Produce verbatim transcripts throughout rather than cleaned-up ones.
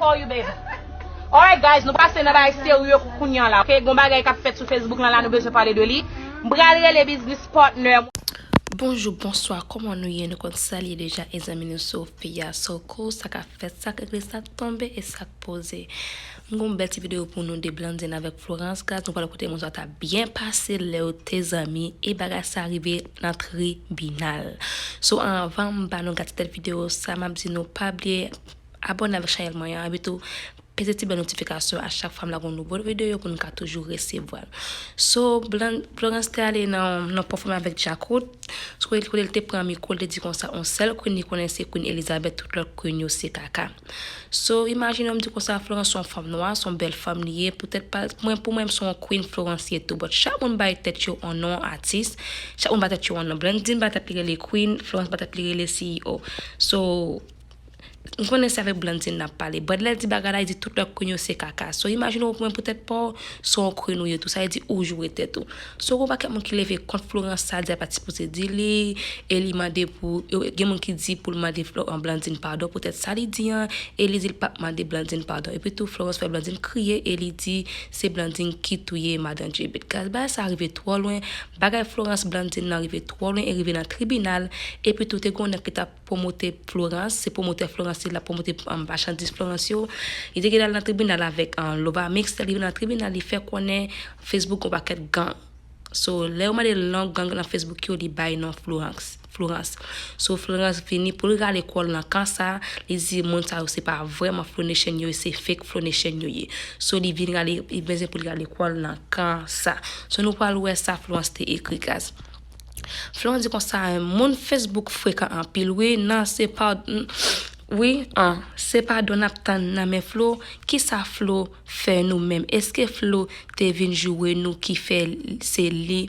How you, baby? Alright, guys, nou pase nan bagay serye kounye a la, ok? Gon bagay k ap fèt sou Facebook lan la, nou bezwen pale de li. M pral rele business partner. Bonjou, bonswa, kòman nou ye? Nou konn sa l ye deja, e zanmi nou Sophia. So, kou sa k ap fèt, sa k regle, sa k tonbe e sa k poze. M gon bèl ti videyo pou nou de Blandine avèk Florence, guys. Nou pral kote moun sa ta byen pase lè yo te zanmi e bagay sa rive nan tribinal. So, anvan m ba nou gade tèt videyo sa, m ap di nou pa bliye abòne avèk chanèl mwen an, epi tou peze ti bèl notifikasyon a chak fwa m lage yon nouvo videyo pou nou ka toujou resevwa l. So, Blan- Florence te ale nan, nan pòfòm avèk Djakout. So, kote, kote l te pran mikwo, l te di konsa, on sèl queen li konnen se Queen Elizabeth, tout lòt queen yo se kaka. So, imajine w, m di konsa, Florence se yon fanm nwa, se yon bèl fanm li ye. Poutèt pa, mwen, pou mwen, se yon queen Florence ye tou. But chak moun bay tèt yo yon non atis, chak moun bay tèt yo yon non. Blandine bay tèt li rele queen, Florence bay tèt li rele C E O. So, m konnen se avèk Blandine n ap pale. But lè l di bagay la, li di tout lòt queen yo se kaka. So, imajine w, mwen, poutèt pa w, se yon queen ou ye tou. Sa vle di ou joure tèt ou. So, gon pakèt moun ki leve kont Florence, sa di a pa t sipoze di li, e li mande pou, gen moun ki di pou l mande Flo- Blandine padon poutèt sa li di an, e li di l p ap mande Blandine padon. Epi tou, Florence fè Blandine kriye, e li di se Blandine ki touye madan J-Beatz. Guys, bagay sa rive twò lwen. Bagay Florence Blandine nan rive twò lwen, e rive nan tribinal. Epi tou, te gon nèg ki t ap pwomote Florence, se pwomotè Florence li la pwomote um, machandiz Florence yo. Li te gentan al nan tribinal avèk um, Lovamix, lè li rive nan tribinal, li fè konnen Facebook gon pakèt gang. So, lè yo mande l non gang nan Facebook yo, li bay non Florence. Florence. So, Florence vini pou l rale kò l nan kan sa, li di moun sa yo se pa vrèman Flow Nation yo, se fake Flow Nation yo ye. So, li vin rale, li bezwen pou l rale kò l nan kan sa. So, nou pral wè sa Florence te ekri, guys. Florence di konsa, moun Facebook frekan anpil, wi, nan se pa, wi, an, se padon n ap tann nan men Flo, kisa Flo fè nou menm? Èske Flo te vin joure nou ki fè se li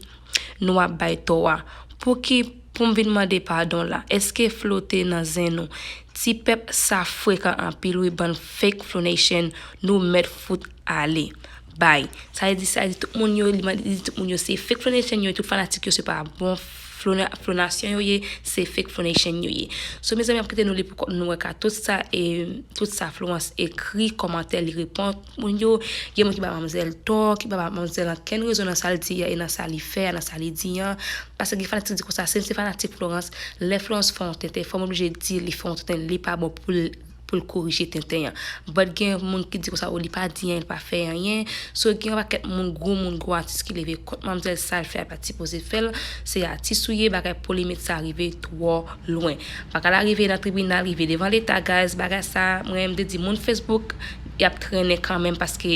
nou ap bay tò a? Pou ki pou m vin mande padon la? Èske Flo te nan zen nou? Ti pèp sa frekan anpil, wi, bann fake Flow Nation, nou mèt fout ale. Bay. Sa vle di, sa vle di tout moun yo, li mande, li di tout moun yo se fake Flow Nation yo, tout fanatik yo se pa bon Flow Na- Flow Nation yo ye, se fake Flow Nation yo ye. So, mezanmi, m ap kite nou li pou kont nou wè ka tout sa, e tout sa Florence ekri, kòmantè, li reponn moun yo. Gen moun ki ba manmzèl tò, ki pa ba manmzèl ankenn rezon nan sa l di a, e nan sa li fè a, nan sa li di an. Paske gen fanatik di konsa, se, se fanatik Florence. Lè Florence fè yon tenten, fò m oblije di li fè yon tenten, li pa bon pou l pou l korije tenten an. But gen moun ki di konsa, o, li pa di anyen, li pa fè anyen. So, gen yon pakèt moun, gwo moun, gwo atis ki leve kont manmzèl, sa l fè a pa t sipoze fè l. Se atis ou ye, bagay polemik sa rive twò lwen. Bagay la rive nan tribinal, rive devan leta, guys. Bagay sa, mwen menm te di moun Facebook, y ap trennen kanmenm paske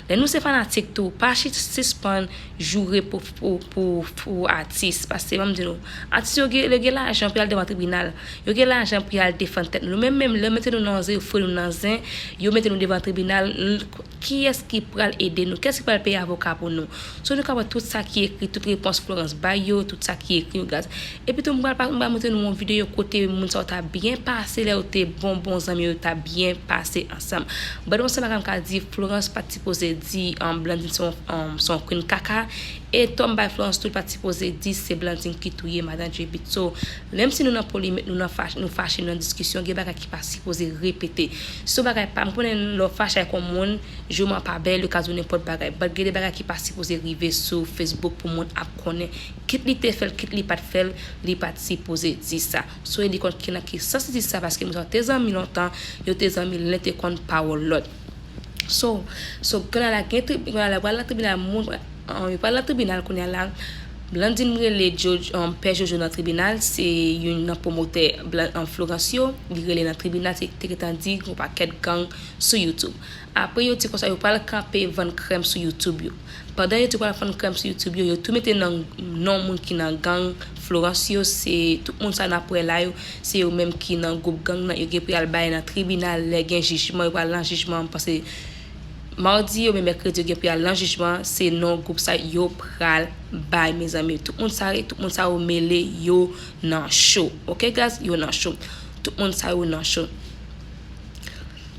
lè nou se fanatik tou, pa chit sispann joure pou, pou, pou, pou atis. Paske, ban m di nou, atis yo gen, yo gen lajan pou y al devan tribinal. Yo gen lajan pou y al defann tèt nou. Nou menm, menm, lè yo mete nou nan zen, yo foure nou nan zen, yo mete nou devan tribinal, l- kiyès ki pral ede nou? Kiyès ki pral peye avoka pou nou? So, nou ka wè tout sa ki ekri, tout repons Florence bay yo, tout sa ki ekri yo, guys. Epi tou, m pral pa- m pral montre nou yon videyo kote moun sa yo ta byen pase lè yo te bon, bon zanmi yo ta byen pase ansanm. But yon sèl bagay m ka di, Florence pa t sipoze di um, Blandine se yon, um, se yon queen kaka. E tò m bay Florence tou, li pa t sipoze di se Blandine ki touye madan J-Beatz. So, menm si nou nan polemik, nou nan fach, nou fache, nou nan diskisyon, gen bagay ki pa sipoze repete. Si yon bagay pa, m konnen lè w fache ak yon moun, jouman pa bèl, yo ka di w nenpòt bagay. But gen de bagay ki pa sipoze rive sou Facebook pou moun ap konnen. Kit li te fè l, kit li pa t fè l, li pa t sipoze di sa. So, e li konn ki nan ki sans li di sa, paske moun sa yo te zanmi lontan, yo te zanmi, len te konn pawòl lòt. So, so, kounye a la, gen tri- kounye a la, pral nan tribinal, moun, um, yo pral nan tribinal kounye a la. Blandine rele Jojo, um, pè Jojo nan tribinal, se youn nan pwomotè Blan- um, Florence yo. Li rele nan tribinal, se te gentan di, gon pakèt gang sou YouTube. Apre, yo di konsa, yo pral kanpe vann krèm sou YouTube yo. Pandan yo di pral vann krèm sou YouTube yo, yo tou mete nan non moun ki nan gang Florence yo, se tout moun sa n ap wè la yo, se yo menm ki nan gwoup gang nan, yo gen pou y al bay nan tribinal, lè gen jijman, yo pral nan jijman, m panse madi oubyen mèkredi, yo gen pou y al nan jijman, se non gwoup sa yo pral bay, mezanmi. Tout moun sa, tout moun sa yo mele, yo nan cho. Ok, guys, yo nan cho. Tout moun sa yo nan cho.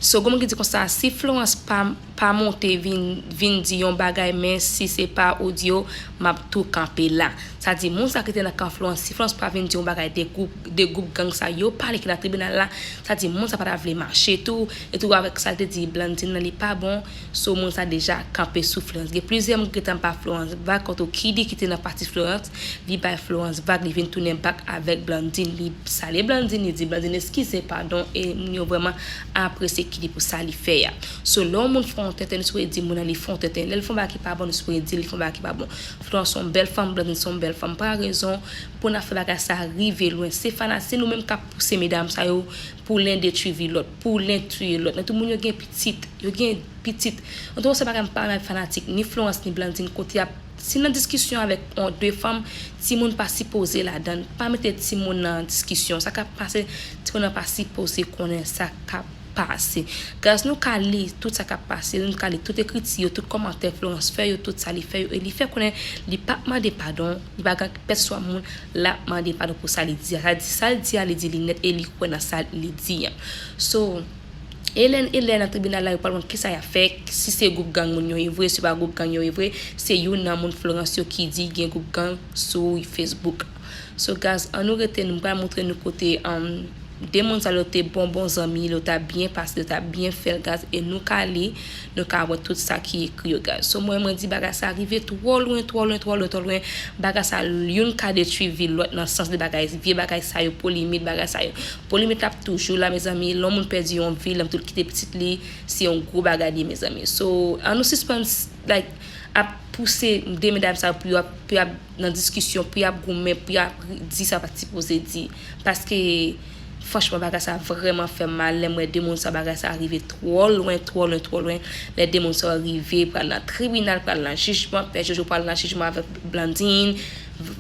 So, gon moun ki di konsa, si Florence pa, pa monte vin, vin di yon bagay, men si se pa odyo, m ap tou kanpe la. Sa di, moun sa ki te nan kan Florence, si Florence pa vin di yon bagay de gwoup, de gwoup gang sa yo pale ki nan tribinal la, sa di, moun sa pa ta vle mache tou, e tou avèk sa l te di Blandine nan li pa bon, so moun sa deja kanpe sou Florence. Gen plizyè moun ki gentan pa Florence vag, kont Kidi ki te nan pati Florence, li bay Florence vag, li vin tounen back avèk Blandine, li salye Blandine, li di Blandine eskize, padon, e moun yo vrèman apresye Kidi pou sa li fè a. So, lè yon moun fè yon tenten, nou sipoze di moun nan li fè yon tenten. Lè l fè yon bagay ki pa bon, nou sipoze di li fè yon bagay ki pa bon. Florence se yon bèl fanm, Blandine se yon bèl fanm. Pran rezon pou n ap fè bagay sa rive lwen. Se fana-, se nou menm k ap pouse medam sa yo pou len detwi vi lòt, pou len tiye lòt. Men tout moun yo gen pitit, yo gen pitit. Antouka, se bagay m pa renmen avèk fanatik, ni Florence, ni Blandine, kote y ap, si nan diskisyon avèk yon, de fanm, timoun pa sipoze ladan. Pa mete timoun nan diskisyon. Sa k ap pase, timoun nan pa sipoze konnen sa k ap pase. Guys, nou ka li tout sa k ap pase, nou ka li tout ekriti yo, tout kòmantè Florence fè yo, tout sa li fè yo, e li fè konnen li p ap mande padon, li pa gen pèsòn moun l ap mande padon pou sa li di a. Sa di, sa l di a, li di li nèt e li kwè nan sa li di a. So, e lè, e lè nan tribinal la, yo pral wè kisa y ap fè, si se gwoup gang moun yo ye vre, si se pa gwoup gang yo ye vre, se youn nan moun Florence yo ki di gen gwoup gang sou Facebook. So, guys, ann nou rete, nou pral montre nou kote, um, de moun sa yo te bon, bon zanmi, yo ta byen pase, yo ta byen fè l, guys, e nou ka li, nou ka wè tout sa ki ekri yo, guys. So, mwen, mwen di bagay sa rive twò lwen, twò lwen, twò lwen, twò lwen. Bagay sa, youn ka detwi vi lòt nan sans de bagay, vye bagay sa yo, polimit, bagay sa yo. Polimit ap toujou la, mezanmi. Lè yon moun pèdi yon vi, lè m tout kite pitit li, se yon gwo bagay li, mezanmi. So, ann nou sispann, like, ap pouse de medam sa yo pou yo ap, pou y ap nan diskisyon, pou y ap goumen, pou y ap di sa yo pa t sipoze di. Paske, franchman, bagay sa vrèman fè m mal lè m wè de moun sa, bagay sa rive twò lwen, twò lwen, twò lwen. Lè de moun sa rive pral nan tribinal, pral nan jijman, Pè Jojo pral nan jijman avèk Blandine,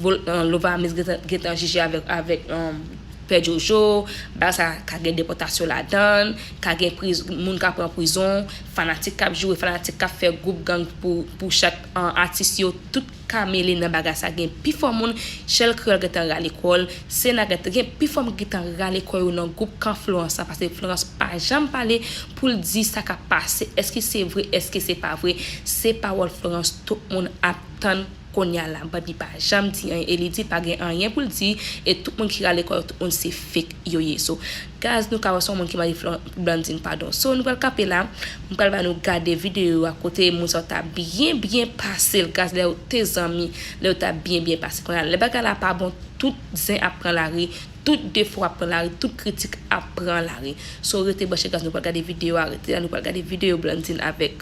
Vol-, euh, Lova Miss gentan, gentan jije avèk, avèk, euh, Pè Jojo, bagay sa ka gen depòtasyon ladan l, ka gen priz-, moun ka pran prizon, fanatik k ap joure, fanatik k ap fè gwoup gang pou, pou chak, euh, atis yo, tout ka mele nan bagay sa. Gen pifò moun, Shell Creole gentan rale kò l, Sena gentan, gen pifò moun gentan rale kò yo nan gwoup kan Florence la, paske Florence pa janm pale pou l di sa k ap pase. Èske se vre, èske se pa vre? Se pawòl Florence tout moun ap tann kounye a la. But li pa janm di anyen, e li di pa gen anyen pou l di, e tout moun ki rale kò yo, tout moun se fake yo ye. So, guys, nou ka wè se yon moun ki mande Flo-, Blandine padon. So, nou pral kanpe la, m pral ba nou gade videyo a kote moun sa yo ta byen, byen pase l, guys, lè yo te zanmi, lè yo ta byen, byen pase. Kounye a, lè bagay la pa bon, tout zen ap pran lari, tout defo ap pran lari, tout kritik ap pran lari. So, rete branche, guys, nou pral gade videyo a, rete la, nou pral gade videyo Blandine avèk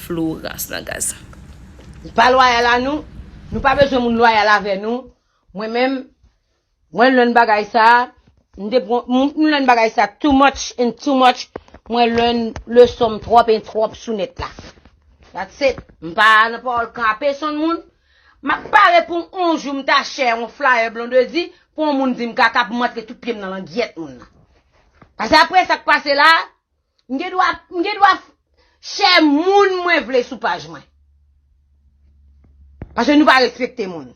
Florence nan, guys. Pa lwayal a nou, nou pa bezwen moun lwayal avè nou. Mwen menm, mwen lwenn bagay sa, m te pran, m, m lwenn bagay sa too much and too much. Mwen lwenn leson m twòp and twòp sou nèt la. That's it. M pa nan pawòl kanpe sonn moun. M ap pare pou m on jou m ta share on flyer Blondedy pou on moun di m kaka pou m antre tout pye m nan langyèt moun nan. Paske apre sa k pase la, m gen dwa, m gen dwa share moun mwen vle sou paj mwen. Paske nou pa respekte moun.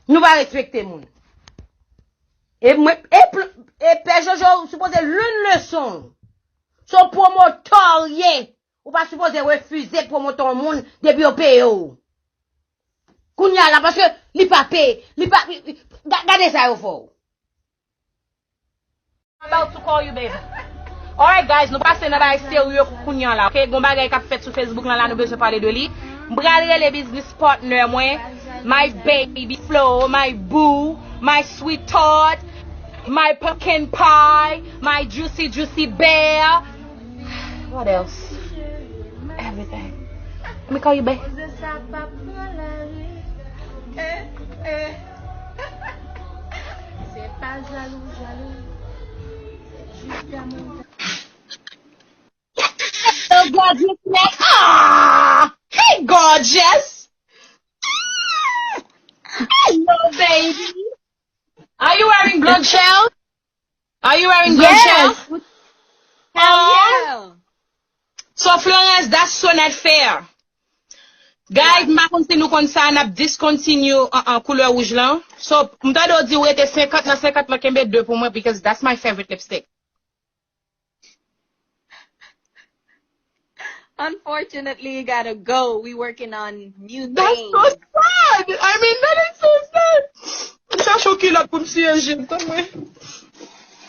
Nou pa respekte moun. E mwen, e pl-, e Pè Jojo, ou sipoze lwenn leson. Se yon pwomotè w ye. Ou pa sipoze refize pwomotè yon moun depi yo peye w. Kounye a la, paske li pa peye, li pa, li, li, ga-, gade sa yo fè w. I'm about to call you, baby. Alright, guys, nou pase nan bagay serye kou-, kounye a la, ok? Gon bagay k ap fèt sou Facebook lan la, nou bezwen pale de li. M pral rele business partner mwen, my baby Flo, my boo, my sweetheart, my pumpkin pie, my juicy, juicy bear. What else? Everything. Let me call you, babe. Koze sa pa pran lari. Eh, eh. Se pa jalou, jalou. Se jis damou. Hello, gorgeous man. Ah! Hey, gorgeous. Ah! Hello, baby. Are you wearing blonde shell? Are you wearing blonde shell? Yes. Hell yeah. So, Florence, that's so not fair. Guys, m pa konn si nou konn sa, n ap discontinue an, an koulè wouj lan. So, m tande w di w rete senkant nan senkant lan, kenbe de pou mwen, because that's my favorite lipstick. Unfortunately, you gotta go. We working on new That's things. So sad. I mean, that is so sad. M chache yon kilòt pou m siye je m, tanpri.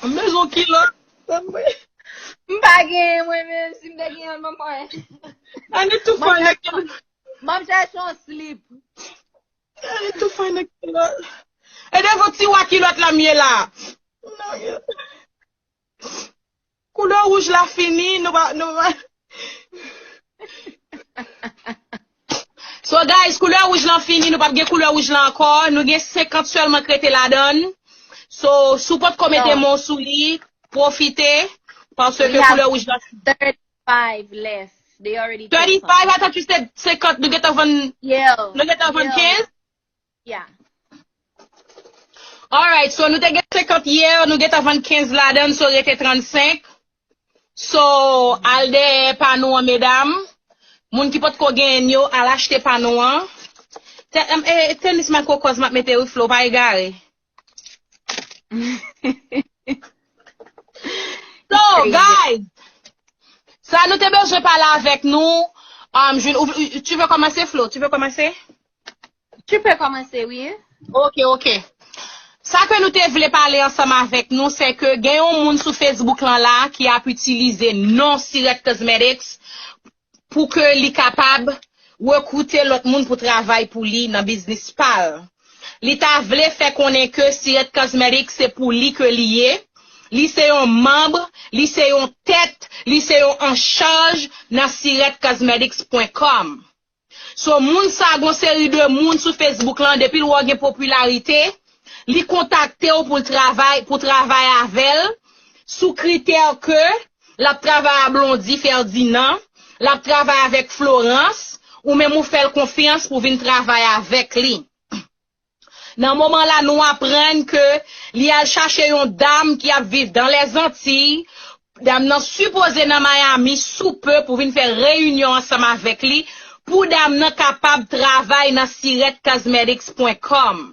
M bezwen yon kilòt, tanpri. M pa gen mwen menm, si m te gen yon mwen mwen. I need to find a kilòt. Ban m chache yon slip. I need to find a kilòt. E devan tiwa kilòt la m ye la. Non, yo. Koulè wouj la fini, nou pa, nou pa. So guys, koulè wouj lan fini, nou p ap gen koulè wouj lan ankò. Nou gen senkant sèlman k rete ladan l. So, si w potko mete Non. Men w sou li, pwofite, paske We have koulè wouj lan thirty-five left. They already took thirty-five, some. I thought you said senkant, nou gentan vann, Yeah. nou gentan vann Yeah. kenz? Yeah. Alright, so nou te gen senkant yè, nou gentan vann kenz ladan, so rete trannsenk. So, al dèyè pano an, medam. Moun ki potko genyen yo, al achte pano an. Te, em, eh, tenis makokòz m ap mete wi, Flo, pa egare. So, guys, sa nou te bezwen pale avèk nou. Um, je, ou, ou, tu veux commencer, Flo? Tu veux commencer? Tu peux commencer, oui. Ok, ok. Sa ke nou te vle pale ansanm avèk nou, se ke gen yon moun sou Facebook lan la ki ap itilize non Sirette Cosmetics pou ke li kapab rekrite lòt moun pou travay pou li nan biznis pa l. Li ta vle fè konnen ke Sirette Cosmetics se pou li ke li ye. Li se yon manm, li se yon tèt, li se yon anchaj nan sirette cosmetics point com. So, moun sa, gon seri de moun sou Facebook lan, depi l wè w gen popilarite, li kontakte w pou l travay, pou travay avè l, sou kritè ke l ap travay a Blondy Ferdinand, l ap travay avèk Florence, ou menm ou fè l konfyans pou vin travay avèk li. Nan moman la, nou aprann ke li al chache yon dam ki ap viv dans les Antilles. Dam nan sipoze nan Miami sou pe pou vin fè reyinyon ansanm avèk li, pou dam nan kapab travay nan sirette cosmetics point com.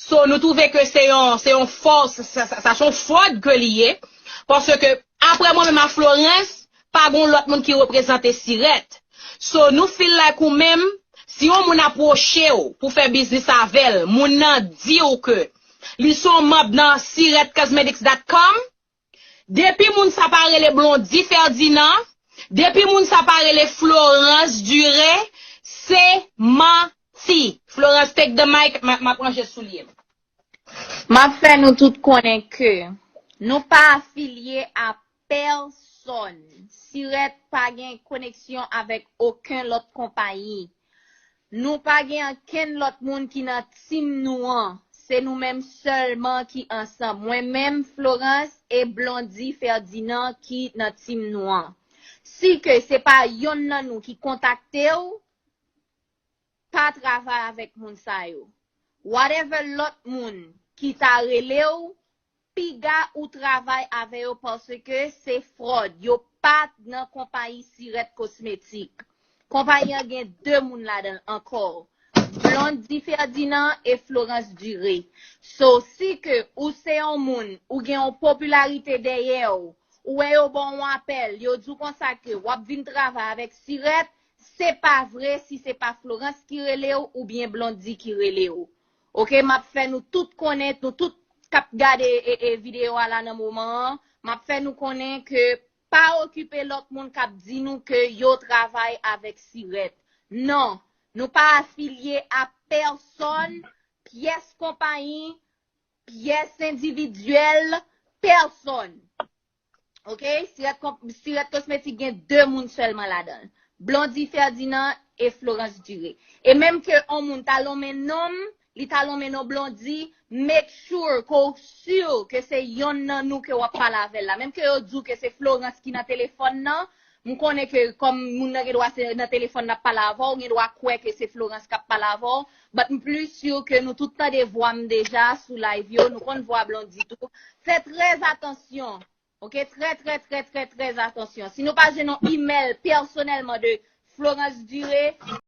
So, nou twouve ke se yon, se yon fòs, sa, sa, sa se yon fwòd ke li ye. Paske, apre mwen menm a Florence, pa gon lòt moun ki reprezante Sirette. So, nou feel like ou menm, si yon moun apwoche w pou fè biznis avè l, moun nan di w ke li se yon manm nan sirette cosmetics dot com, depi moun sa pa rele Blondy Ferdinand, depi moun sa pa rele Florence Duré, se manti. Florence, take the mic, m a, m ap ranje soulye m. M ap fè nou tout konnen ke nou pa afilye a pèsonn. Sirette pa gen koneksyon avèk okenn lòt konpayi. Nou pa gen okenn lòt moun ki nan team nou an. Se nou menm sèlman ki ansanm. Mwen menm, Florence e Blondy Ferdinand ki nan team nou an. Si ke se pa yonn nan nou ki kontakte w, pa travay avèk moun sa yo. Whatever lòt moun ki ta rele w, piga ou travay avè yo paske se fwòd. Yo pa nan konpayi Sirette Cosmetics. Konpayi an gen de moun ladan l ankò. Blondy Ferdinand e Florence Duré. So, si ke ou se yon moun, ou gen yon popilarite dèyè w, ou wè yo ba w yon apèl, yo di w konsa ke w ap vin travay avèk Sirette, se pa vre si se pa Florence ki rele w oubyen Blondy ki rele w. Oke, m ap fè nou tout konnen, nou tout k ap gade e, e videyo a la nan moman an, m ap fè nou konnen ke pa okipe lòt moun k ap di nou ke yo travay avèk Sirette. Non, nou pa afilye a pèsonn, pyès konpayi, pyès endividyèl, pèsonn. Oke? Sirette Cosmetics gen de moun sèlman ladan l. Blondy Ferdinand e Florence Duré. E menm ke yon moun ta lonmen non m, li ta lonmen non Blondy, make sure ke w si ke se yonn nan nou ke w ap pale avè l la. Menm ke yo di w ke se Florence ki nan telefòn nan, m konnen ke kòm moun nan gen dwa se nan telefòn n ap pale avè w, ou gen dwa kwè ke se Florence k ap pale avè w, but m plis si ke nou tout tande vwa m deja sou live yo, nou konn vwa Blondy tou. Fè trè atansyon. Oke, trè, trè, trè, trè, trè atansyon. Si nou pa jwenn yon email pèsonèlman de Florence Duré,